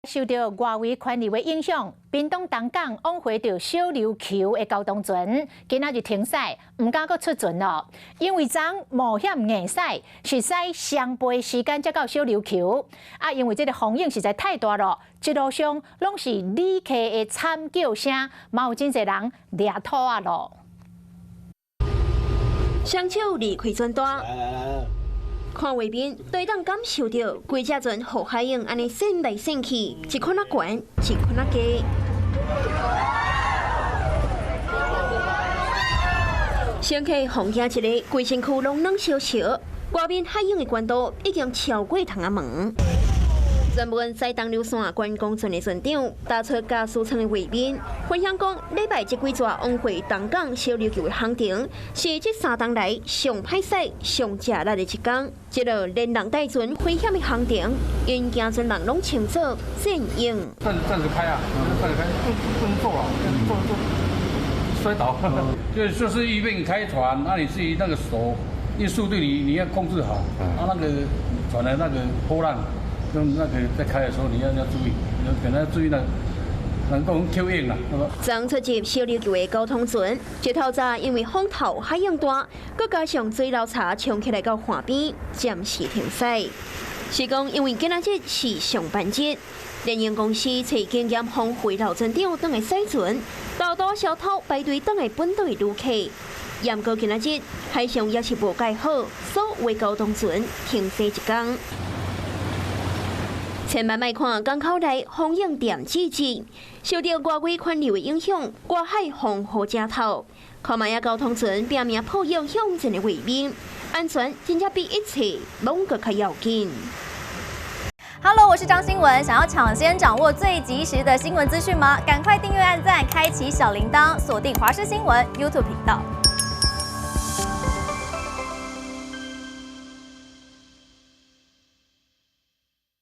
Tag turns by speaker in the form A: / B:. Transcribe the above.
A: 受著外圍環流的影響，屏東東港往回著小琉球的交通船，今仔日停駛，毋敢閣出船囉。因為昨冒險硬駛，是駛雙倍時間才到小琉球。啊，因為這个風湧實在太大囉，一路上攏是旅客的慘叫聲，嘛有真濟人掠吐仔囉。
B: 雙手離開船單。看畫面，都會當感受著規隻船予海湧按呢旋來旋去，一款仔懸，一款仔低。乘客予驚一下，規身軀攏軟燒燒，外面海湧的懸度已經超過窗仔門。專門駛東流線觀光船的船長打出駕駛艙的畫面，分享講禮拜這幾逝往回東港小琉球的航程，是這3冬來上歹駛、上食力的一工。這个連人帶船危險的航程，𪜶行船人攏稱做戰湧。
C: 站站著開啊，站著開，不能坐啊，坐坐摔倒。就是預備開船，那你自己那個手，因為速度你要控制好，啊那個船的那個波浪。用那個在開的時候，你要注意，要可能要注意那能夠 Q 應啦。
B: 昨出入小琉球的交通船，這透早因為風頭海湧大，閣加上水流柴衝起來到岸邊，暫時停駛。是講因為今仔日是上班日，聯營公司揣經驗豐富老船長轉來駛船，大多小偷排隊轉來本島的旅客。毋過今仔日海象也是無蓋好，所有交通船停駛一工。千萬莫看港口內風湧恬吱吱，受著外圍環流的影響，外海風雨正透。看覓仔交通船拼命破湧向前的畫面，安全真正比一切攏閣較要緊。
D: Hello，我是張新文，想要搶先掌握最及時的新聞資訊嗎？趕快訂閱、按讚、開啟小鈴鐺，鎖定華視新聞 YouTube 頻道。